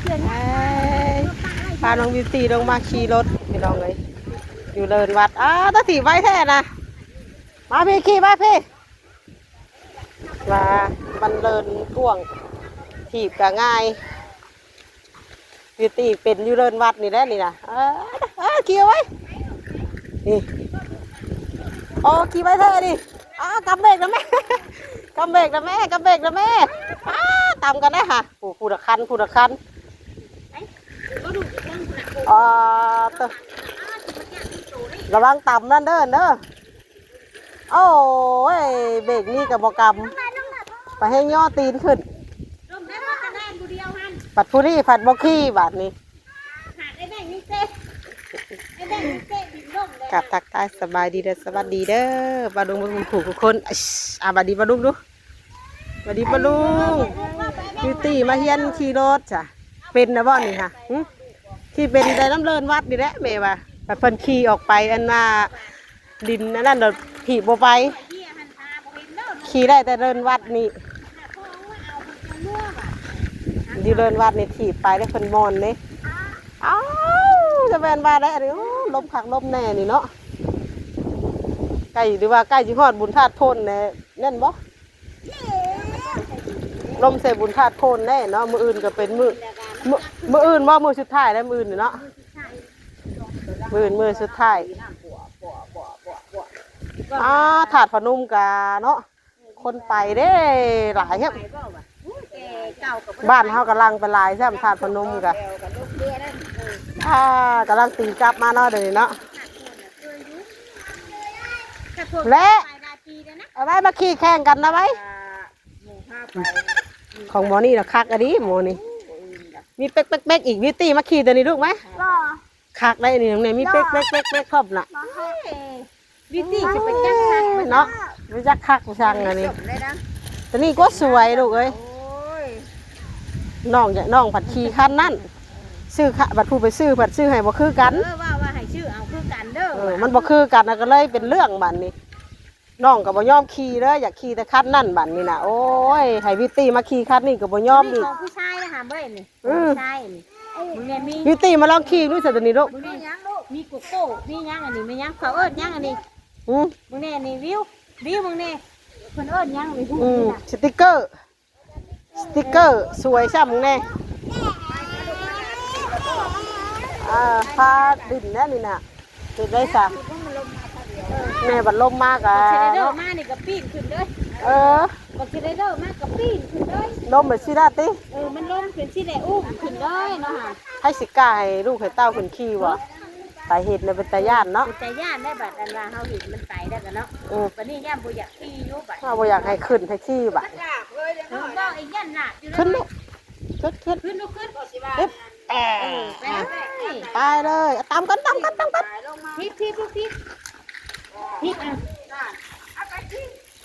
ເອີຍ ພານ້ອງບິວຕີລົງມາຂີ່ລົດພີ່ນ້ອງເອີຍ ຢູ່ເລີນວັດ. ອ້າ ຕາຖີບໄວແທ້ນະ. ມາພີ່ ຂີ່ມາພີ່. ວ່າມັນເລີນກວ້າງ ຖີບກະງ່າຍ. ບິວຕີເປັນຢູ່ເລີນວັດນີ້ແຫຼະນີ້ນະ. ເອີ ເອີ ຂີ່ໄວ້ນີ້. ໂອ້ ຂີ່ໄວ້ແທ້ນີ້. ອ້າ ກຳເບກນະແມ່ ກຳເບກນະແມ່ ກຳເບກນະແມ່. ອ້າ ຕຳກັນໄດ໋ຫະ. ຜູ້ ຜູ້ລະຄັນ ຜູ້ລະຄັນ. ອໍ ຕະ ລະວັງຕຳນັ້ນເດີ ເດີ. ໂອ້ຍ ເບກນີ້ກໍບໍ່ກຳ ໄປໃຫ້ຍໍຕີນຂຶ້ນ. ບັດຜູ້ນີ້ພັດບໍ່ຂີ່ບາດນີ້. ກາບທັກທາຍສະບາຍດີ ແລະ ສະຫວັດດີເດີ ປ້າລຸງ ໝູ່ຄູ່ທຸກຄົນ. ອາ ຫວັດດີປ້າລຸງດູ. ຫວັດດີປ້າລຸງ. ບິວຕີມາຮຽນຂີ່ລົດຊະ ເປັນນະບໍ່ນີ້ຫະ? ຫຶ? ຂີ່ເປັນແຕ່ນຳເລີນວັດນີ້ແຫຼະແມ່ວ່າ. ບັດເພິ່ນຂີ່ອອກໄປອັນນ່າ ດິນອັນນັ້ນດອກ ຖີບບໍ່ໄປ ຂີ່ໄດ້ແຕ່ເລີນວັດນີ້. ຢູ່ເລີນວັດນີ້ຖີບໄປໄດ້ ເພິ່ນມ່ອນເດ້. ອ້າວ ຈະແມ່ນວ່າໄດ້ອັນນີ້. ໂອ້ ລົມຄັກລົມແນ່ນີ້ເນາະ. ໃກ້ ຫຼືວ່າໃກ້ຊິຮອດບຸນທາດໂພນແນ່ ແມ່ນບໍ່? ລົມໃສ່ບຸນທາດໂພນແນ່ເນາະ. ມື້ອື່ນກໍເປັນມື້ ມື້ ມື້ອື່ນບໍ່? ມື້ສຸດທ້າຍແລ້ວ ມື້ອື່ນນີ້ເນາະ. ມື້ອື່ນມື້ສຸດທ້າຍ. ອ້າ ທາດພະນົມກະເນາະ ຄົນໄປເດ້ ຫຼາຍແຮງ. ບ້ານເຮົາກຳລັງໄປຫຼາຍຊ້ຳ ທາດພະນົມກະ. ອ່າ ກຳລັງຕີກັບມາເນາະ ດຽວນີ້ເນາະ. ແລະ ເອົາໄວ້ມາຂີ່ແຂ່ງກັນນະໄວ້. ຂອງໝໍນີ້ນະຄັກອີ່ຫຼີ ໝໍນີ້. ມີເປັກໆໆອີກ. ບິວຕີມາຂີ່ໂຕນີ້ລູກມາ. ບໍ່ ຄັກໄດ໋ນີ້ ນ້ອງແນ ມີເປັກໆໆພ້ອມນະ. ບິວຕີຊິໄປຈັກຄັກເນາະ ໄປຈັກຄັກໄປຊັງອັນນີ້. ໂຕນີ້ກໍສວຍລູກເອີຍ. ນ້ອງຢາກ ນ້ອງພັດຂີ່ຄັນນັ້ນ ຊື້ ບັດຜູ້ໄປຊື້ພັດຊື້ໃຫ້ບໍ່ຄືກັນ. ເອີ ວ່າ ວ່າໃຫ້ຊື້ເອົາຄືກັນເດີ. ເອີ ມັນບໍ່ຄືກັນນະ ກໍເລີຍເປັນເລື່ອງບາດນີ້. ນ້ອງກໍບໍ່ຍອມຂີ່ເລີຍ ຢາກຂີ່ແຕ່ຄັນນັ້ນບາດນີ້ນະ. ໂອ້ຍ ໃຫ້ບິວຕີມາຂີ່ຄັນນີ້ກໍບໍ່ຍອມອີກ. ຂອງຜູ້ຊາຍນະຫາເບິ່ງນີ້. ອືມ ໃຊ່ນີ້. ເບິ່ງແນ່ມີ ບິວຕີມາລອງຂີ່ດູຊະໂຕນີ້ລູກ. ເບິ່ງແນ່ມີໂກໂກ້ ມີຫຍັງອັນນີ້ ແມ່ນຫຍັງ ເຂົາເອີ້ນຫຍັງອັນນີ້? ອືມ ເບິ່ງແນ່ນີ້ ວິວ ວິວ ເບິ່ງແນ່ ເພິ່ນເອີ້ນຫຍັງນີ້? ອືມ ສະຕິກເກີ ສະຕິກເກີສວຍຊ້ຳ ເບິ່ງແນ່. ອ່າ ພາດິນແນ່ນີ້ນະ. ເຮັດໄດ້ຊະ ແມ່ບັດລົມມາກະ ບັກສະໄລເດີມານີ້ກະປີນຂຶ້ນເດີ. ເອີ ບັກສະໄລເດີມາກະປີນຂຶ້ນເດີ. ລົມແບບຊີ້ນະຕິ. ເອີ ມັນລົມຂຶ້ນຊີ້ແຫຼະ ອຸ້ມຂຶ້ນເລີຍເນາະ. ໃຜຊິກ້າໃຫ້ລູກໃຫ້ເຕົ້າຂຶ້ນຂີ່ບໍ່? ໄປເຫັນແລ້ວເປັນຕາຢ້ານເນາະ ເປັນຕາຢ້ານໄດ໋. ບັດອັນວ່າເຮົາເຫັນມັນໄປແລ້ວກະເນາະ. ເອີ ບັດນີ້ຢ້ານບໍ່ຢາກຂີ່ຢູ່ບັດ ເຮົາບໍ່ຢາກໃຫ້ຂຶ້ນໃຫ້ຂີ່ບັດ. ເອີ ບໍ່ ອີກຢ້ານໜັກຢູ່ ຂຶ້ນລູກ ຂຶ້ນ ຂຶ້ນ ຂຶ້ນລູກ ຂຶ້ນ. ເອີ ໄປເລີຍ ໄປເລີຍ ຕຳກັນ ຕຳກັນ ຕຳກັນ. ພິກ ພິກ ພິກ ພິກ ພິກ ອ່ະ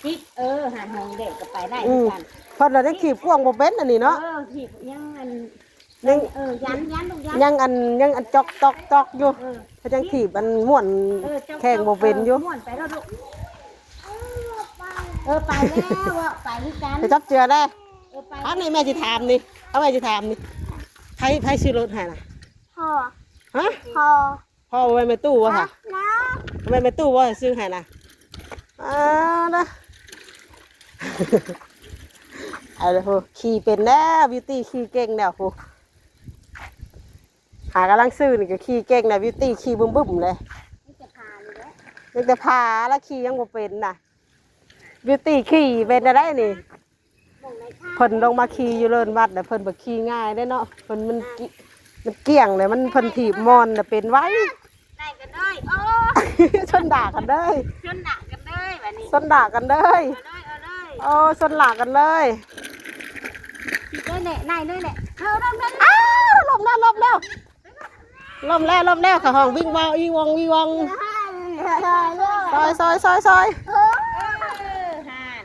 ພິກ ເອີ ຫາຫ້ອງແດດກໍໄປໄດ້ຄືກັນ. ເພິ່ນລະໄດ້ຖີບກວ້າງບໍ່ເປັນອັນນີ້ເນາະ. ເອີ ຖີບຍັງອັນ ຍັງ ເອີ ຢັນ ຢັນລູກ ຢັນ ຍັງອັນ ຍັງອັນຈອກ ຈອກ ຈອກຢູ່. ເອີ ເພິ່ນຍັງຖີບອັນມ່ວນ ເອີ ຈອກ ແຂ່ງບໍ່ເປັນຢູ່ ຈອກ ເອີ ມ່ວນໄປແລ້ວລູກ. ເອີ ໄປແລ້ວ ເວົ້າໄປຄືກັນ ໄປຈັບເຈືອແດ່. ເອີ ໄປ ອັນນີ້ແມ່ຊິຖາມນີ້ ເອົາ ແມ່ຊິຖາມນີ້ ໃຜ ໃຜຊື້ລົດໃຫ້ນະ? ພໍ່ ຮະ? ພໍ່ ພໍ່ ບໍ່ແມ່ນແມ່ຕູ້ບໍ່ຫະ? ບໍ່ແມ່ນແມ່ຕູ້ບໍ່ຊື້ໃຫ້ນະ? ອ່າ ນະ ໄອ້ລະໂຫ ຂີ່ເປັນແລ້ວ ບິວຕີຂີ່ເກັ່ງແລ້ວໂຫ. ຫາກຳລັງຊື້ນີ້ກໍຂີ່ເກັ່ງນະ ບິວຕີຂີ່ບຶ້ມໆເລີຍ. ມີແຕ່ພານີ້ແຫຼະ ມີແຕ່ພາລະຂີ່ຍັງບໍ່ເປັນນະ. ບິວຕີຂີ່ເປັນໄດ້ນີ້. ເພິ່ນລົງມາຂີ່ຢູ່ເລີນວັດແລ້ວ ເພິ່ນບໍ່ຂີ່ງ່າຍເດ້ເນາະ. ເພິ່ນມັນ ມັນກ້ຽງແລ້ວ ມັນ ເພິ່ນຖີບມ່ອນແລ້ວເປັນໄວ. ໄລ່ກັນເລີຍ ໂອ້ ຊົນດາກັນເລີຍ ຊົນດາກັນເລີຍບັດນີ້ ຊົນດາກັນເລີຍ ເອົາເລີຍ ເອົາເລີຍ ໂອ້ ຊົນດາກັນເລີຍ. ຂີ່ໄດ້ແຫຼະ ໄລ່ເລີຍແຫຼະ ເອີ ລົງໄດ້. ອ້າວ ລົ້ມແລ້ວ ລົ້ມແລ້ວ ລົ້ມແລ້ວ ລົ້ມແລ້ວ. ເຂົາຮ້ອງວິງວອງ ອີວອງ ວີວອງ. ຊອຍ ຊອຍ ຊອຍ ຊອຍ. ເອີ ຫັ້ນ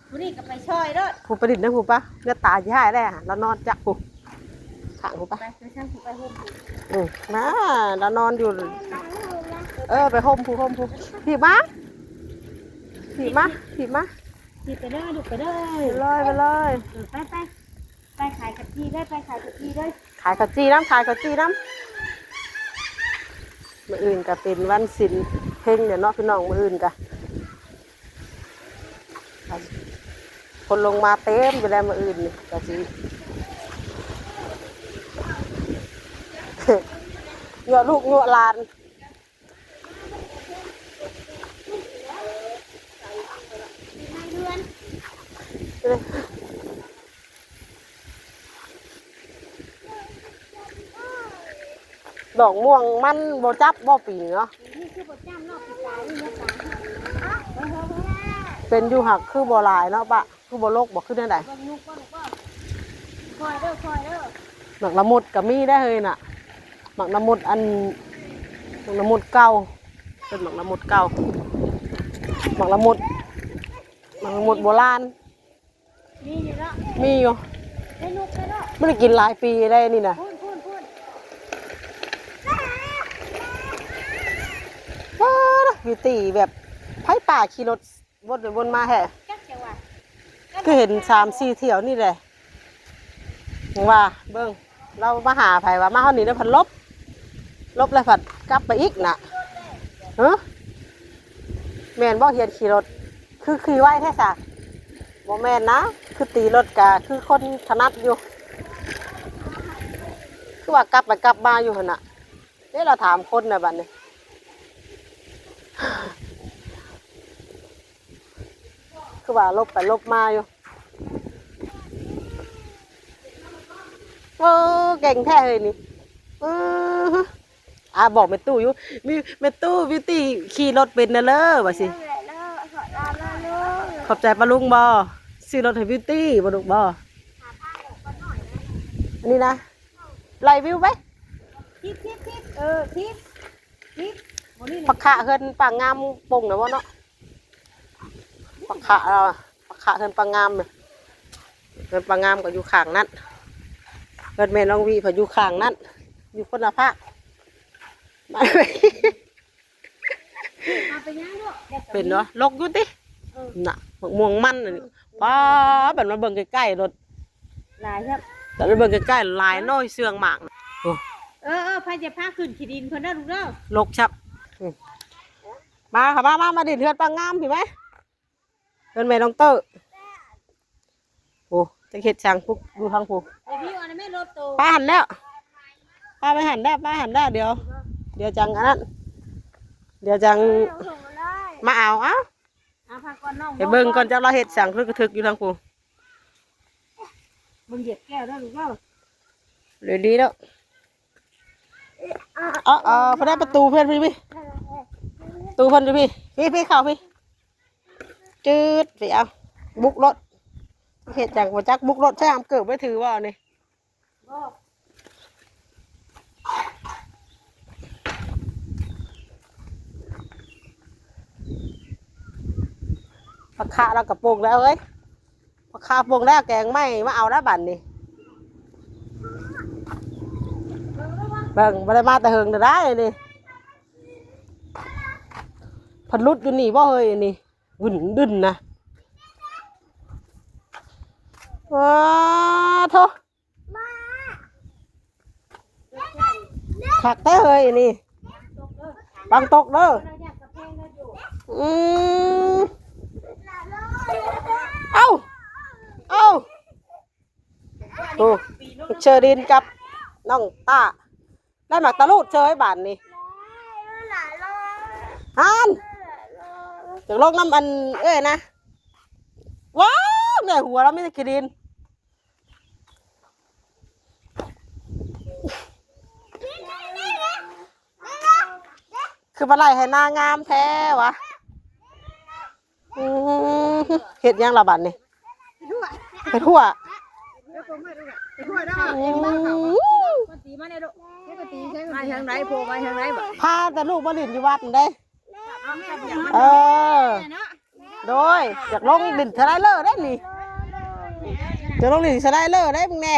ຜູ້ນີ້ກໍໄປຊ່ອຍໂລດ ຜູ້ໄປຫຼິ້ນນະ ຜູ້ປະ ເລືອດຕາຊິຫາຍແລ້ວ ລາວນອນຈັກຜູ້ ຂ້າງຜູ້ປະ ໄປ ໄປທາງຜູ້ ໄປໂຮມຜູ້. ອືມ ນາ ລາວນອນຢູ່ ເອີ ໄປໂຮມຜູ້ ໂຮມຜູ້. ຖີບມາ ຖີບມາ ຖີບມາ ຂີ່ໄປເດີລູກ ໄປເດີ ໄປເລີຍ ໄປເລີຍ. ເອີ ໄປ ໄປ ໄປຂາຍກະຈີເດີ ໄປຂາຍກະຈີເດີ. ຂາຍເຂົ້າຈີ່ນຳ ຂາຍເຂົ້າຈີ່ນຳ. ມື້ອື່ນກະເປັນວັນສິນເພັງແລ້ວເນາະພີ່ນ້ອງ ມື້ອື່ນກະ ຄົນລົງມາເຕັມຢູ່ແລ້ວ ມື້ອື່ນນີ້ກະຊິ ຍົວະລູກຍົວະຫຼານ. ດອກມ່ວງມັນບໍ່ຈັບບໍ່ປີນີ້ເນາະ? ປີນີ້ຄືບໍ່ຈັບເນາະ ປີກາຍນີ້ເນາະ ເປັນຢູ່ ຫາກຄືບໍ່ຫຼາຍເນາະປະ? ຄືບໍ່ລົກບໍ່ ຄືແນວໃດ? ເບິ່ງຍຸກບໍ່ລູກບໍ່? ຄ່ອຍເດີ ຄ່ອຍເດີ. ໝາກລະມຸດກໍມີໄດ໋ເຮີ້ຍນະ ໝາກລະມຸດອັນ ໝາກລະມຸດເກົ່າ ເປັນໝາກລະມຸດເກົ່າ ໝາກລະມຸດ ໝາກລະມຸດໂບລານ. ມີຢູ່ເນາະ ມີຢູ່ ໄດ້ລູກແລ້ວເນາະ ບໍ່ໄດ້ກິນຫຼາຍປີໄດ໋ນີ້ນະ. ພຸ້ນໆໆ ວ້າວ ບິວຕີແບບ ໃຜປ້າຂີ່ລົດວົນໄປວົນມາແທ້ ຈັກຈະວ່າ ຄືເຫັນສາມສີ່ຖ້ຽວນີ້ແຫຼະ ວ່າເບິ່ງ ລາວມາຫາໃຜວ່າ ມາຮອດນີ້ແລ້ວພັດຫຼົບ ຫຼົບແລ້ວພັດກັບໄປອີກນະ. ຮະ ແມ່ນບໍ່ ຮຽນຂີ່ລົດ ຄືຂີ່ໄວແທ້ຊະ? ບໍ່ແມ່ນນະ ຄືຕີລົດກະຄືຄົນຖະໜັດຢູ່ ຄືວ່າກັບໄປກັບມາຢູ່ຫັ້ນນະ. ເດ້ ລາວຖາມຄົນນະບັດນີ້ ຄືວ່າຫຼົບໄປຫຼົບມາຢູ່. ເອີ ເກັ່ງແທ້ເຮີ້ຍນີ້ ເອີ. ອາ ບອກແມ່ຕູ້ຢູ່ ມີແມ່ຕູ້ ບິວຕີຂີ່ລົດເປັນນະເລີ ວ່າຊິ. ຂອບໃຈປ້າລຸງບໍ່? ຊື້ລົດໃຫ້ບິວຕີບໍ່ລູກບໍ່? ອັນນີ້ນະ ໄລ່ວິວໄປ ທິບ ທິບ ທິບ ເອີ ທິບ ທິບ ບໍ່ນີ້ ປາຂະເຮືອນປ້າງາມປົງນະບໍ່ເນາະ? ປາຂະລາວ ປາຂະເຮືອນປ້າງາມນະ ເຮືອນປ້າງາມກໍຢູ່ຂ້າງນັ້ນ ເຮືອນແມ່ນ້ອງວິກໍຢູ່ຂ້າງນັ້ນ ຢູ່ຄົນລະພາກ. ມາ ເປັນເນາະ ລົກຢູ່ຕິ ເອີ ນະ ໝາກມ່ວງມັນ ເອີ ປ້າ ບັດມາເບິ່ງໃກ້ໆໂລດ ຫຼາຍແທ້ ແຕ່ໄປເບິ່ງໃກ້ໆ ຫຼາຍເນາະ ເຊື່ອງໝາກ. ໂອ້ ເອີໆ ໃຜຈະພາຂຶ້ນຂີ້ດິນເພິ່ນເດີລູກເດີ ລົກຊັບ. ອືມ ມາ ເຂົ້າມາ ມາ ມາດິນເຮືອນປ້າງາມພີ້ໄໝ ເຮືອນແມ່ນ້ອງເຕີ. ໂອ້ ຈັກເຮັດຫຍັງພຸ້ນ ຢູ່ທາງພຸ້ນ ໄປຫັ້ນແລ້ວ ພາໄປຫັ້ນແລ້ວ ໄປຫັ້ນແລ້ວ ດຽວ ດຽວຈັ່ງອັນນັ້ນ ດຽວຈັ່ງມາເອົາ. ເອົ້າ ເອົາ ພາກ່ອນນ້ອງ ໄປເບິ່ງກ່ອນ ຈັກລາວເຮັດຫຍັງ ຄືກະທຶກຢູ່ທາງພຸ້ນ. ເບິ່ງຢຽບແກ້ວເດີລູກເດີ ເດີ ດີເດີ. ເອົາ ເອົາ ເອົາ ເພິ່ນໄດ້ປະຕູເພິ່ນພີ້ ປະຕູເພິ່ນຢູ່ພີ້ ພີ້ ພີ້ ເຂົ້າພີ້ ຈືດ ພີ້ ເອົາ ບຸກໂລດ ເຮັດຫຍັງບໍ່ຈັກ ບຸກໂລດ ໃຊ້ຫາມເກີບໄວ້ຖືບໍ່ນີ້. ປາຂະລາວກະປົງແລ້ວເອີຍ ປາຂະປົງແລ້ວ ແກງໃໝ່ມາເອົາແລ້ວບັດນີ້ ເບິ່ງ ບໍ່ໄດ້ມາແຕ່ເຫິງແລ້ວໄດ໋ນີ້ ເພິ່ນຫຼຸດຢູ່ນີ້ບໍ່ເຮີ້ຍ ອັນນີ້ ວຶ້ນດຶ້ນນະ ອ້າໂທ້. ຄັກແທ້ເຮີ້ຍນີ້ ປາງຕົກເດີ. ອືມ ເອົ້າ ເອົ້າ ໂອ້ ເຊີດິນກັບນ້ອງຕ້າ ໄດ້ໝາກຕະລູດເຊີບາດນີ້ ຫັ້ນ ຢາກລົງນຳອັນເອື້ອຍນະ. ວ້າວ ໃນຫົວລາວມີແຕ່ຂີ້ດິນ. ຄືມາໄລ່ໃຫ້ນາງາມແທ້ວະ. ອືມ ເຮັດຫຍັງລະບັດນີ້? ເຮັດຫົວ ເຮັດຫົວ. ອືມ ມາທາງໃດ? ພວກມາທາງໃດບາດ? ພາແຕ່ລູກມາຫຼິ້ນຢູ່ວັດຫັ້ນເດ້. ເອີ ໂດຍ ຢາກລົງຫຼິ້ນສະໄລເລີເດ້ນີ້ ຢາກລົງຫຼິ້ນສະໄລເລີເດ້ມຶງແນ່.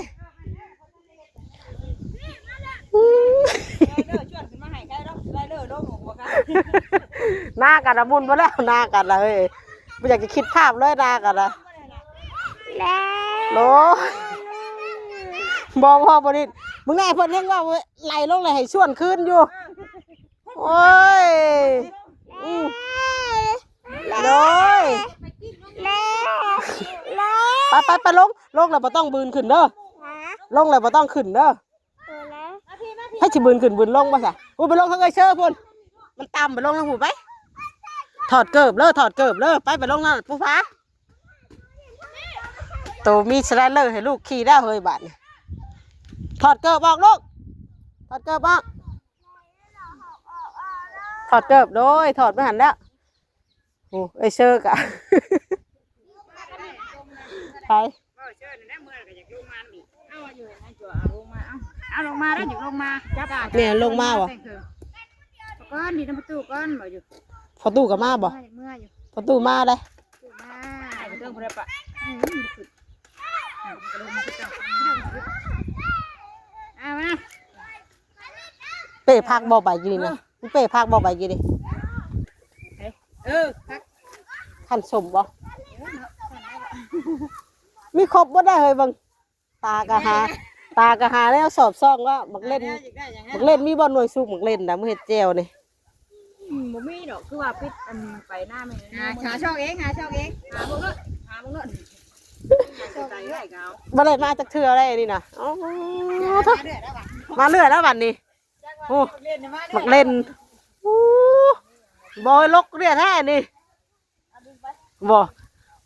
ນາກັນລະ ໝຸ່ນບໍ່ແລ້ວ ນາກັນລະເຮີ້ຍ ບໍ່ຢາກຈະຄິດພາບເລີຍ ນາກັນລະ. ໂອ້ ບໍ່ ບໍ່ ບໍ່ຫຼິ້ນ ມຶງແນ່ ເພິ່ນຍັງວ່າໄຫຼລົງແລ້ວໃຫ້ຊວນຄືນຢູ່. ໂອ້ຍ ອືມ ໂດຍ ໄປ ໄປ ໄປ ລົງ ລົງແລ້ວບໍ່ຕ້ອງບືນຂຶ້ນເດີ ລົງແລ້ວບໍ່ຕ້ອງຂຶ້ນເດີ. ໃຜຊິບືນຂຶ້ນບືນລົງບໍ່ຊະ? ໂອ້ ໄປລົງທາງເອື້ອຍເຊີພຸ້ນ ມັນຕ່ຳ ໄປລົງທາງພຸ້ນໄປ. ຖອດເກີບເລີ ຖອດເກີບເລີ ໄປ ໄປລົງນັ້ນປູຜາ. ໂຕມີສະໄລເລີໃຫ້ລູກຂີ່ແລ້ວເຮີ້ຍ ບາດນີ້. ຖອດເກີບອອກລູກ ຖອດເກີບອອກ ຖອດເກີບ ໂດຍ ຖອດໄປຫັ້ນແລ້ວ. ໂອ້ ເອື້ອຍເຊີກະ ໄປ ເວົ້າເຊີນັ້ນແຫຼະ ເມື່ອກະຢາກລົງມາອີກ. ເອົາຢູ່ໃນຕົວ ເອົາລົງມາ ເອົາ ເອົາລົງມາແລ້ວ ຢາກລົງມາ ຈັບ ແມ່ນລົງມາບໍ່? ກ່ອນ ດີນຳປະຕູກ່ອນ ບໍ່ຢູ່ ປະຕູກະມາບໍ່? ເມື່ອຢູ່ ປະຕູມາເດ້ ມາເທິງພຸ້ນແຫຼະປະ ອືມ ເອົາມາ ເປ້ຜັກບໍ່ໃບກີ້ນີ້ນະ? ເອີ ມັນເປ້ຜັກບໍ່ໃບກີ້ນີ້? ເອີ ຜັກ ຄັນສົ້ມບໍ່? ມີຄົບບໍ່ໄດ້ເຮີ້ຍ ເບິ່ງ ຕາກະຫາ ຕາກະຫາແນວສອດສ່ອງວ່າ ໝາກເລັ່ນ ໝາກເລັ່ນມີບໍ່ ໜ່ວຍສຸກໝາກເລັ່ນນະ ມາເຮັດແຈ່ວນີ້. ອືມ ບໍ່ມີດອກ ຄືວ່າປິດອັນໄປໜ້າແມ່ ຫາ ຫາຊອກເອງ ຫາຊອກເອງ ຫາເບິ່ງໂລດ ຫາເບິ່ງໂລດ ຊອກເອງ ບໍ່ໄດ້ມາຈັກເທື່ອເດ້ນີ້ນະ. ໂອ້ ມາເລື້ອຍແລ້ວບັດ ມາເລື້ອຍແລ້ວບັດນີ້. ໂອ້ ໝາກເລັ່ນ ໂອ້ ບໍ່ລົກເດ້ແທ້ນີ້ ບໍ່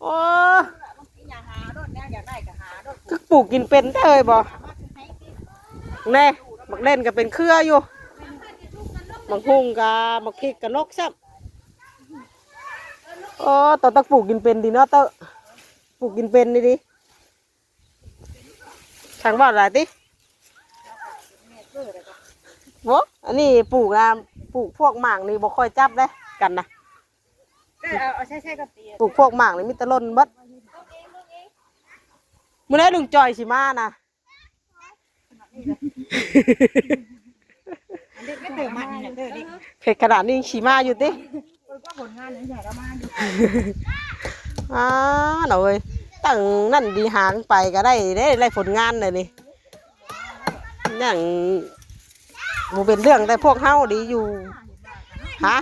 ໂອ້ ຄືປູກກິນເປັນແທ້ເຮີ້ຍບໍ່. ແນ່ ໝາກເລັ່ນກະເປັນເຄືອຢູ່ ໝາກຫຸ່ງກະ ໝາກພິກກະລົກຊ້ຳ. ໂອ້ ໂຕຕັກປູກກິນເປັນດີເນາະເຕີ ປູກກິນເປັນດີໆ. ຊ່າງເວົ້າຫຼາຍຕິ. ໂອ້ ອັນນີ້ປູກນະ ປູກພວກໝາກນີ້ບໍ່ຄ່ອຍຈັບເດ້ ກັນນະ ເອີ ເອົາ ເອົາໃສ່ໆກ່ອນຕິ ປູກພວກໝາກນີ້ມີແຕ່ຫຼົ່ນເບິດ. ມື້ໃດລຸງຈ່ອຍຊິມານະ? ອັນເດັກກໍເຕີມານີ້ນະເຕີເດັກ ເຮັດຂະໜາດນີ້ຊິມາຢູ່ຕິ. ເອີ ກໍຜົນງານໃຫຍ່ລະມາຢູ່ ອ່າ ເນາະເວີຍ ຕັ້ງນັ້ນດີຫາງໄປກໍໄດ້ເດ້ ໄດ້ຜົນງານແລ້ວນີ້. ຍັງບໍ່ເປັນເລື່ອງ ແຕ່ພວກເຮົາດີຢູ່ ຮະ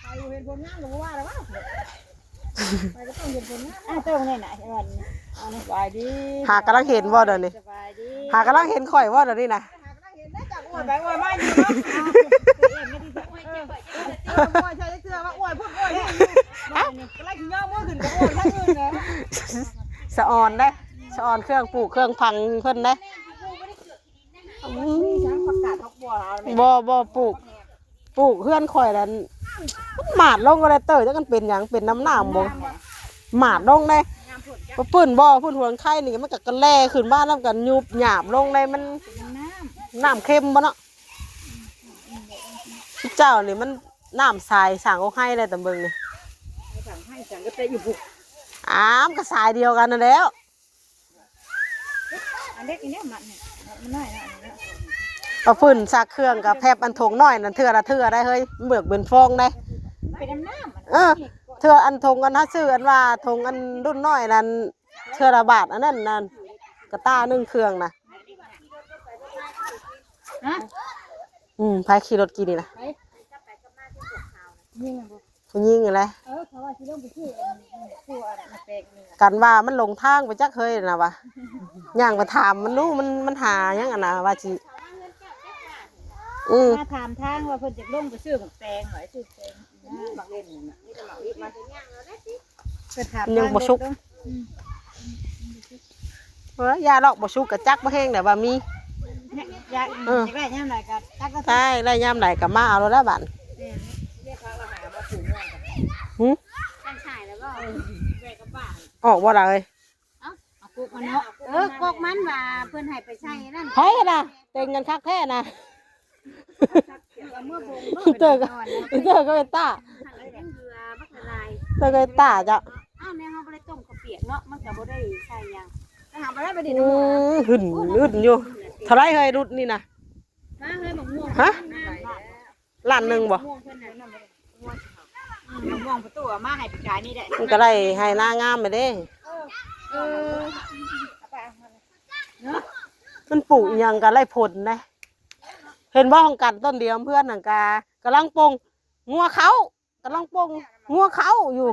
ໃຜບໍ່ເຫັນຜົນງານກໍບໍ່ວ່າແລ້ວວະ. ໄປກໍຕ້ອງເຫັນຜົນງານ. ອ້າວ ເຕີມາແນ່ນະ ສະບາຍດີ ຫາກຳລັງເຫັນບໍ່ດຽວນີ້ ສະບາຍດີ ຫາກຳລັງເຫັນຂ້ອຍບໍ່ດຽວນີ້ນະ. ຫາກຳລັງເຫັນໄດ້ ຈັກອວຍໄປອວຍມາຢູ່ເນາະ ເອີ ອວຍໃສ່ເທື່ອວ່າອວຍພຸ້ນອວຍນີ້ຢູ່ ກຳລັງຊິຍໍມືຂຶ້ນໄປອວຍທາງອື່ນເລີຍ. ສະອອນເດ້ ສະອອນເຄື່ອງປູກເຄື່ອງຝັງເພິ່ນເດ້. ອືມ ມີທັງຜັກກາດຜັກບົວລາວແມ່ນ ບໍ່ ບໍ່ ປູກ ປູກເຮືອນຂ້ອຍນັ້ນ ມັນໝາດລົງກໍໄດ້ເຕີ ຈັກມັນເປັນຫຍັງ ເປັນນ້ຳໜາມບໍ່ ໝາດລົງເດ້. ບໍ່ ເພິ່ນບໍ່ ເພິ່ນຫວງໄຂ່ນີ້ ມັນກໍກະແລ່ຂຶ້ນມານຳກັນ ຍຸບຫຍາບລົງເດ້ ມັນ ເປັນນ້ຳ ນ້ຳເຄັມບໍ່ເນາະ. ເຈົ້ານີ້ມັນນ້ຳໃສ ສ້າງອອກໄຮ່ໄດ້ຕາເບິ່ງນີ້ ສ້າງໄຮ່ສ້າງກະແຕຢູ່ພຸ້ນ ອ້າ ມັນກໍສາຍດຽວກັນນັ້ນແຫຼ້ວ. ອັນເລັກອີກແນວມັດນີ້ ມັນນ້ອຍເນາະ ອັນນີ້ເນາະ. ເອົາຟືນຊັກເຄື່ອງກະແພັບອັນຖົງນ້ອຍນັ້ນເທື່ອລະເທື່ອໄດ້ເຮີ້ຍ ມັນເບີກເປັນຟອງໄດ້ ເປັນນ້ຳໆ ເອີ ເທື່ອອັນຖົງອັນເຮົາຊື້ ອັນວ່າຖົງອັນລຸ້ນນ້ອຍນັ້ນ ເທື່ອລະບາດ ອັນນັ້ນນັ້ນ ກະຕ່າໜຶ່ງເຄື່ອງນະ. ຮະ? ອືມ ໃຜຂີ່ລົດກີ້ນີ້ນະ? ໃຜ? ຍິງນະບໍ່? ຜູ້ຍິງຫັ້ນແຫຼະ ເອີ ເຂົາວ່າຊິລົງໄປຊື້ອັນ ຊື້ອັນແປງນີ້ ກັນວ່າມັນຫຼົງທາງໄປຈັກເຮີ້ຍນະວ່າ ຍ່າງໄປຖາມມັນດູ ມັນ ມັນຫາຫຍັງຫັ້ນນະ ວ່າຊິ ອືມ ມາຖາມທາງວ່າເພິ່ນຈະລົງໄປຊື້ໝາກແຕງ ວ່າຊື້ແຕງ ໝາກເລັ່ນນັ້ນນະ ມີແຕ່ໝາກລິບມັນ ເພິ່ນຖາມ ຍັງບໍ່ສຸກ ອືມ. ເອີ ຢ່າດອກ ບໍ່ສຸກກະຈັກບໍ່ແຮງແຫຼະວ່າມີ ຢາກ ເອີ ຢາກໄດ້ຍາມໃດກະຈັກເອົາ ໄດ້ ໄດ້ຍາມໃດກະມາເອົາໂລດແຫຼະບາດ ແມ່ນ ຫຶ ອອກບໍ່ລະເອີຍ? ເອົ້າ ເອົາກົກມັນເນາະ ເອີ ກົກມັນວ່າເພິ່ນໃຫ້ໄປໃສ່ນັ້ນ ໃຜຫັ້ນນະ ເຕັງກັນຄັກແທ້ນະ. ເອີ ເອົາເມືອບົ່ງໂລດ ເຕີກໍ ເຕີກໍເປັນຕາ ເຕີກໍເປັນຕາເຈົ້າ. ອ້າວ ແນວເຮົາບໍ່ໄດ້ຕົ້ມເຂົ້າປຽກເນາະ ມັນກໍບໍ່ໄດ້ໃສ່ຫຍັງ ໄປຫາບໍ່ໄດ້ໄປດິນ ອື ຫຶ້ນ ຫຶ້ນຢູ່. ເທົ່າໃດເຮີ້ຍ ລຸດນີ້ນະ? ມາເຮີ້ຍ ໝາກມ່ວງ ຮະ? ລ້ານໜຶ່ງບໍ່? ໝາກມ່ວງເພິ່ນນະ ໝາກມ່ວງປະຕູເອົາມາໃຫ້ປີກາຍນີ້ແຫຼະ ມັນກໍໄດ້ໄຮ່ນາງາມແລ້ວເດ້. ເອີ ເອີ ເອົາໄປເອົາມາເນາະ. ມັນປູກອີ່ຫຍັງກໍໄດ້ຜົນເດ້. ເຫັນບໍ່ ຂອງກັນຕົ້ນດຽວເພື່ອນຫັ້ນກະກຳລັງປົ່ງງົວເຂົ້າ ກຳລັງປົ່ງງົວເຂົ້າຢູ່.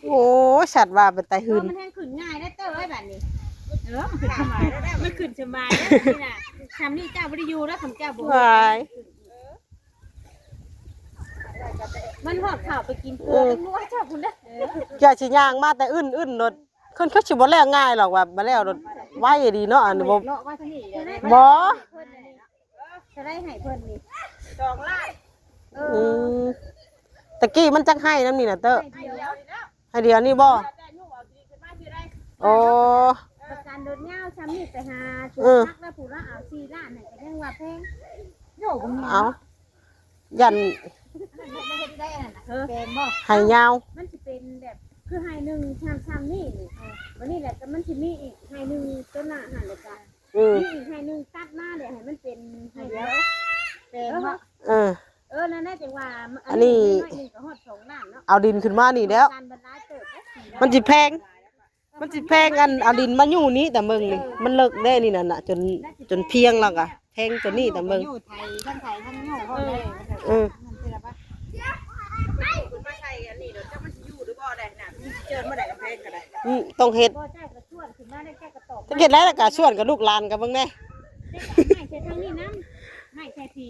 ໂອ້ຍ ສັດວ່າເປັນຕາຫື່ນ ມັນແຮງຂຶ້ນງ່າຍໄດ້ເຕີເອີຍບາດນີ້. ເອີ ມັນຂຶ້ນສະບາຍແລ້ວ ມັນຂຶ້ນສະບາຍແລ້ວນີ້ນະ. ຊ່ຳນີ້ເຈົ້າບໍ່ໄດ້ຢູ່ແລ້ວ ຄັນເຈົ້າບໍ່ ຫວາຍ ມັນຮອດເຂົ້າໄປກິນເກືອ ເອີ ເປັນງົວເຈົ້າພຸ້ນເດີ. ເຈົ້າຊິຍ່າງມາແຕ່ອື່ນໆໂລດ ເພິ່ນຄືຊິບໍ່ແລ້ວງ່າຍດອກ ວ່າມາແລ້ວໂລດ ໄວດີເນາະ. ອັນນີ້ບໍ່ ເລາະມາທາງນີ້ເລີຍ ບໍ່ ເພິ່ນນີ້ເນາະ ເທົ່າໃດໃຫ້ເພິ່ນນີ້ ສອງລ້ານ. ເອີ ອືມ ຕະກີ້ມັນຈັກໄຮ່ນຳນີ້ນະເຕີ ໄຮ່ດຽວ ໄຮ່ດຽວນີ້ບໍ່? ໂອ້ ປະກັນລົດຍາວຊ່ຳນີ້ໄປຫາ ເອີ ສຸກແລ້ວ ຜູ້ລະເອົາສີ່ລ້ານ ນັ້ນກໍຍັງວ່າແພງ. ໂຍ ເອົາ ຢ້ານ ແປງບໍ່ ໄຮ່ຍາວ ມັນຊິເປັນແບບຄືໄຮ່ໜຶ່ງຊ່ຳໆນີ້ ນີ້ ເອີ ບັດນີ້ແຫຼະ ກໍມັນຊິມີອີກໄຮ່ໜຶ່ງຕົ້ນໜ້າຫັ້ນ ແລ້ວກໍ ອືມ ມີອີກໄຮ່ໜຶ່ງຕັດມາ ແລ້ວໃຫ້ມັນເປັນໄຮ່ດຽວ ແປງບໍ່? ເອີ ເອີ ນັ້ນແຫຼະ ຈັ່ງວ່າ ອັນນີ້ໜ້ອຍໜຶ່ງກໍຮອດສອງລ້ານເນາະ. ເອົາດິນຂຶ້ນມານີ້ແລ້ວ ມັນຊິແພງ ມັນຊິແພງ ອັນເອົາດິນມາຍູ້ນີ້ ຕາເບິ່ງນີ້ ມັນເລິກເດ້ນີ້ ນັ້ນນະ ຈົນ ຈົນພຽງແລ້ວກະແພງກວ່ານີ້ ຕາເບິ່ງ ຢູ່ໄຖ ທັງໄຖທັງໂຍ ເອີ ມັນຊິລະບາ ຂຶ້ນມາໃສ່ອັນນີ້ໂດດ ຈັກມັນຊິຢູ່ຫຼືບໍ່ໄດ້ນະ ເຈີມາໄດ້ກຳແພງກໍໄດ້. ອືມ ຕ້ອງເຮັດ ບໍ່ ເຈົ້າກໍຊວນຂຶ້ນມາໄດ້ ເຈົ້າກໍຕອກ ເຮັດໄດ້ແລ້ວກໍຊວນກັບລູກຫຼານກໍເບິ່ງແດ່ ໄມ້ໃສ່ທາງນີ້ນຳ ໄມ້ໃສ່ພີ້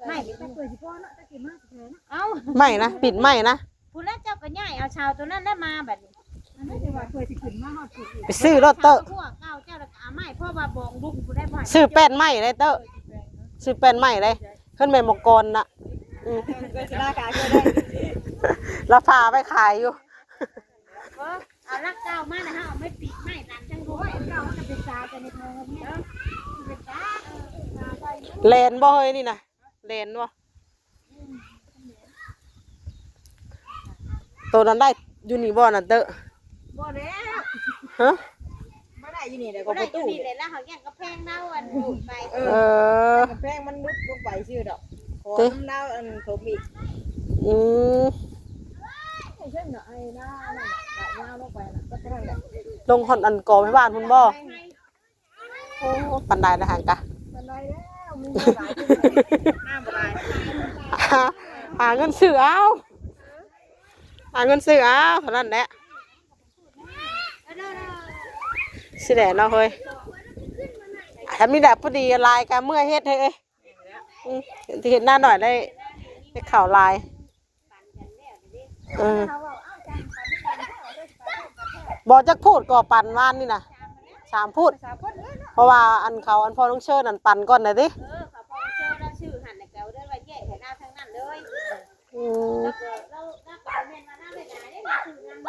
ໄມ້ ເປີດຊິພໍເນາະ ຕະກີ້ມາຊິແພງເນາະ. ເອົ້າ ໄມ້ນະ ປິດໄມ້ນະ ພຸ້ນລະ ເຈົ້າກໍຍ້າຍເອົາເສົາໂຕນັ້ນແຫຼະມາບັດນີ້. ອັນນັ້ນຊິວ່າເພື່ອຊິຂຶ້ນມາຮອດພຸ້ນອີກ ໄປຊື້ໂລດເຕີ ເສົາຫົວເກົ່າເຈົ້າ ແລ້ວກໍເອົາໄມ້ ເພາະວ່າບອງລຸງຜູ້ໃດບໍ່ໃຫ້ ຊື້ແປ້ນໄມ້ໄດ້ເຕີ ຊື້ແປ້ນໄມ້ໄດ້ ເຮືອນແມ່ໝໍກອນນະ. ອືມ ລາວພາໄປຂາຍຢູ່ ເອີ ເອົາຫຼັກເກົ່າມານະ ເຮົາເອົາໄມ້ປີກໄມ້ຫຼັງທາງ ໂອ້ຍ ເກົ່າມັນກໍເປັນສາ ແຕ່ໃນເມືອງເນາະ ເປັນສາ ເອີ ສາໄປ ແລ່ນບໍ່ເຮີ້ຍນີ້ນະ ແລ່ນບໍ່? ໂຕນັ້ນໄດ້ຢູ່ນີ້ບໍ່ນັ້ນເຕີ? ບໍ່ແລ້ວ ຮະ ບໍ່ໄດ້ຢູ່ນີ້ແຫຼະ ບໍ່ໄດ້ຢູ່ນີ້ແຫຼະ ລະເຮົາຍ່າງກຳແພງລາວອັນດູດໄປ ເອີ ກຳແພງມັນຫຼຸດລົງໄປຊື່ດອກ ຂໍນຳລາວອັນຖົມອີກ. ອືມ ໃຫ້ເຊິ່ງເນາະ ໄອ້ໜ້ານັ້ນນະ ຍາວລົງໄປນະ ກໍເທົ່ານັ້ນແຫຼະ ລົງຮອດອັນກໍໄມ້ບ້ານພຸ້ນບໍ່? ໂອ້ ປານໃດລະຫັ້ນກະ ປານໃດແລ້ວ ມີເງິນຫຼາຍຂຶ້ນ ໜ້າບໍ່ຫຼາຍ ຫາເງິນຊື້ເອົາ ຫາເງິນຊື້ເອົາ ເທົ່ານັ້ນແຫຼະ ຊິແຫຼະເນາະເຮີ້ຍ ຖ້າມີແຕ່ພໍດີຫຼາຍກະເມື່ອຍເຮັດເຮີ້ຍ ອືມ ເຮັດນາໜ້ອຍໄດ້ ໄດ້ເຂົ້າຫຼາຍ. ເອີ ບໍ່ຈັກພູດກໍປັນວານນີ້ນະ ສາມພູດ ເພາະວ່າອັນເຂົາ ອັນພໍ່ນ້ອງເຊີນັ້ນປັນກ່ອນນະຕິ ເອີ ເຂົາພໍ່ນ້ອງເຊີລະຊື້ຫັ້ນ ແລ້ວກໍເລີຍວ່າແຍກໃຫ້ນາທາງນັ້ນເລີຍ ອືມ ລະກໍລະ ລະກໍບໍ່ແມ່ນວ່ານາໄດ້ຫຼາຍເດ້ ລະຊື້ນຳ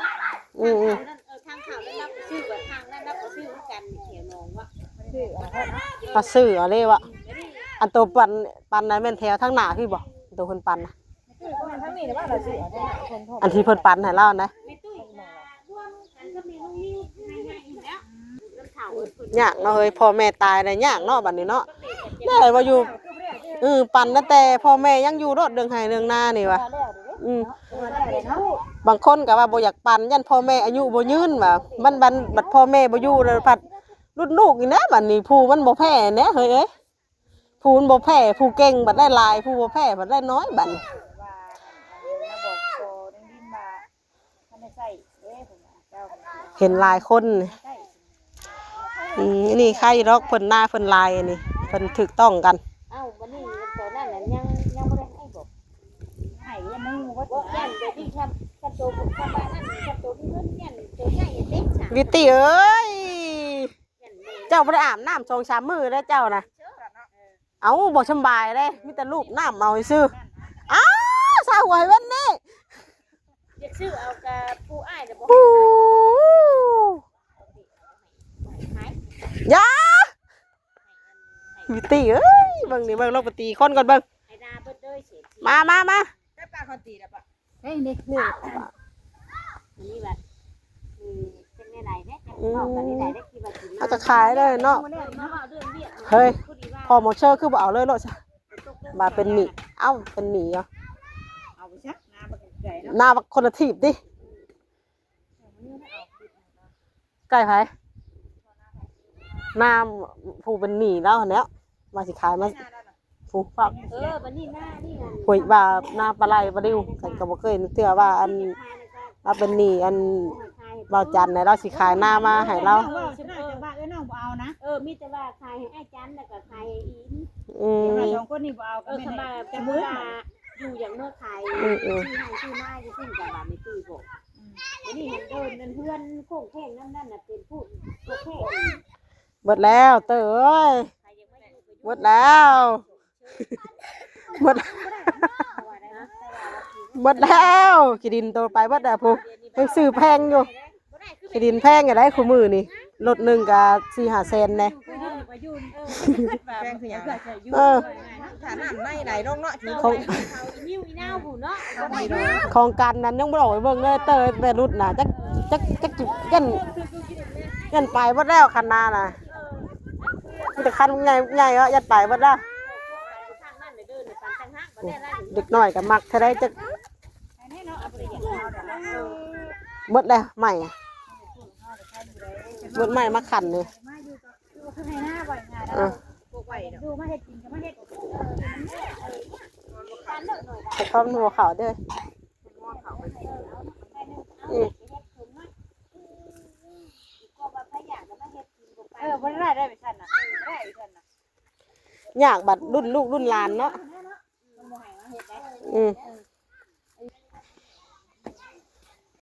ອືມ ທາງເຂົ້ານັ້ນ ເອີ ທາງເຂົ້ານັ້ນລະກໍຊື້ ທາງນັ້ນລະກໍຊື້ຄືກັນ ແຖວໜອງວະ ຊື້ເອົາ ມາຊື້ເອົາເລີຍວະ ອັນໂຕປັນ ປັນນັ້ນແມ່ນແຖວທາງໜ້າພີ້ບໍ່ ໂຕເພິ່ນປັນນະ? ອັນທີ່ເພິ່ນປັນໃຫ້ລາວນະ ຍາກເນາະເຮີ້ຍ ພໍ່ແມ່ຕາຍແລ້ວຍາກເນາະ ບັດນີ້ເນາະ ແລ້ວວ່າຢູ່ ເອີ ປັນຕັ້ງແຕ່ພໍ່ແມ່ຍັງຢູ່ໂລດ ເລື່ອງໄຮ່ເລື່ອງນານີ້ວ່າ ອືມ ບາງຄົນກໍວ່າບໍ່ຢາກປັນ ຢ້ານພໍ່ແມ່ອາຍຸບໍ່ຍືນວ່າ ມັນບັດ ບັດພໍ່ແມ່ບໍ່ຢູ່ແລ້ວພັດລຸ້ນລູກນີ້ນະ ບັດນີ້ຜູ້ມັນບໍ່ແພ້ແນະເຮີ້ຍເອີຍ. ຜູ້ມັນບໍ່ແພ້ ຜູ້ເກັ່ງບັດໄດ້ຫຼາຍ ຜູ້ບໍ່ແພ້ບັດໄດ້ນ້ອຍບັດນີ້ ວ່າອັນມາບອກພໍ່ນ້ອງດິນວ່າ ບໍ່ທັນໄດ້ໃຊ້ເດ້ ເພິ່ນວ່າ ເຈົ້າ ເຫັນຫຼາຍຄົນ ບໍ່ທັນໄດ້ໃຊ້ ອືມ ອັນນີ້ໃຄດອກ ເພິ່ນນາເພິ່ນຫຼາຍ ອັນນີ້ເພິ່ນຖືກຕ້ອງກັນ ເອົ້າ ບັດນີ້ຕອນນັ້ນນະ ຍັງ ຍັງບໍ່ໄດ້ໃຫ້ບໍ? ໃຫ້ແລ້ວ ໝູ່ເບິດ ບໍ່ ຢ້ານແບບນີ້ ຄັນ ຄັນໂຕ ຄັນວ່ານັ້ນ ຄັນໂຕມີເງິນ ຢ້ານໂຕໃຊ້ເອງເດ້ ວິດຕິເອີຍ. ເຈົ້າບໍ່ໄດ້ອາບນ້ຳສອງສາມມື້ແລ້ວເຈົ້ານະ ເອົ້າ ບໍ່ສຳບາຍເດ້ ມີແຕ່ລູບນ້ຳເອົາຊື່ ອ້າ ສາຫົວໃຫ້ເວັນນີ້ ຢາກຊື້ເອົາກະຜູ້ອ້າຍລະບໍ່ ຢ່າ ມີຕີເອີຍ ເບິ່ງນີ້ ເບິ່ງລອງໄປຕີຄົນກ່ອນເບິ່ງ ມາ ມາ ມາ ເຮີ້ຍ ນີ້ ເຮີ້ຍ ອັນນີ້ວ່າ ເອີ ເປັນແນວໃດແດ່ ອືມ ເວົ້າກັນນີ້ໄດ້ ໄດ້ທີ່ວ່າຊິມາ ເຮົາກໍຂາຍເລີຍເນາະ ເຮົາເວົ້າເລື່ອງວຽກ ເຮີ້ຍ ພໍມໍເຊີຄືບໍ່ເອົາເລີຍໂລດຊະ ວ່າເປັນໜີ້ ເອົ້າ ເປັນໜີ້ເນາະ ເອົາໄປຊະ ນາບັກໃຫຍ່ເນາະ ນາບັກຄົນລະທີບຕິ ໃກ້ໃຜ? ໃກ້ໃຜ? ໃກ້ ນາຜູ້ເປັນໜີ້ລາວຫັ້ນແຫຼ້ວ ວ່າຊິຂາຍມາຜູ້ພາກ ເອີ ບັດນີ້ນານີ້ຫັ້ນ ຫ້ວຍວ່ານາປາໄລປາລິວ ຂ້ອຍກໍບໍ່ເຄີຍເທື່ອວ່າອັນ ລາວເປັນໜີ້ອັນ ເວົ້າຈັນໃຫ້ລາວຊິຂາຍນາມາໃຫ້ລາວ ເວົ້າ ເວົ້າ ເວົ້າ ເວົ້າ ເອີ ມີແຕ່ວ່າຂາຍໃຫ້ອ້າຍຈັນ ແລ້ວກໍຂາຍໃຫ້ອີນ ອືມ ເຈົ້ານ້ອຍສອງຄົນນີ້ບໍ່ເອົາ ເອີ ກໍແມ່ນ ຄັນວ່າຢູ່ຢ່າງເມືອຂາຍ ອືມໆ ຊື້ໄຮ່ຊື້ນາຢູ່ຊີ້ນກໍວ່າແມ່ຕຸ້ຍບອກ ອືມ ອັນນີ້ຫັ້ນເດີ່ນນັ້ນເຮືອນໂຄ້ງແຂ້ງນຳນັ້ນນະ ເປັນຜູ້ໂຄ້ງແຂ້ງ ເບິດແລ້ວເຕີເອີຍ ເບິດແລ້ວ ເບິດ ເບິດແລ້ວ ຂີ້ດິນໂຕໄປເບິດແລ້ວພຸ້ນ ຍັງຊື້ແພງຢູ່ ຂີ້ດິນແພງຢູ່ໃດ໋ຄູ່ມື້ນີ້ ລົດໜຶ່ງກໍສີ່ຫ້າແສນແດ່ ແພງຄືຫຍັງ ເອີ ຄ່ານ້ຳໃນໄຫຼລົງເນາະ ຂອງ ຂອງກັນນັ້ນຍັງບໍ່ໄດ້ອອກໄປເບິ່ງເລີຍ ເຕີແຕ່ຫຼຸດນະ ຈັກ ຈັກ ຈັກ ຢ້ານ ຢ້ານໄປເບິດແລ້ວຄັນນານະ ມີແຕ່ຄັນໃຫຍ່ ໃຫຍ່ເນາະ ຢ້ານໄປເບິດແລ້ວ ເດັກນ້ອຍກໍມັກແທ້ໃດ ຈັກ ເບິດແລ້ວໃໝ່ ເບິດໃໝ່ມາຄັນນີ້ ເອີ ແຕ່ຄວາມຫົວເຂົາເດີ ອືມ ເອີ ບໍ່ໄດ້ໄດ້ໄປຊັ້ນນະ ບໍ່ໄດ້ໄປຊັ້ນນະ ຍາກບັດລຸ້ນລູກລຸ້ນຫຼານເນາະ ອືມ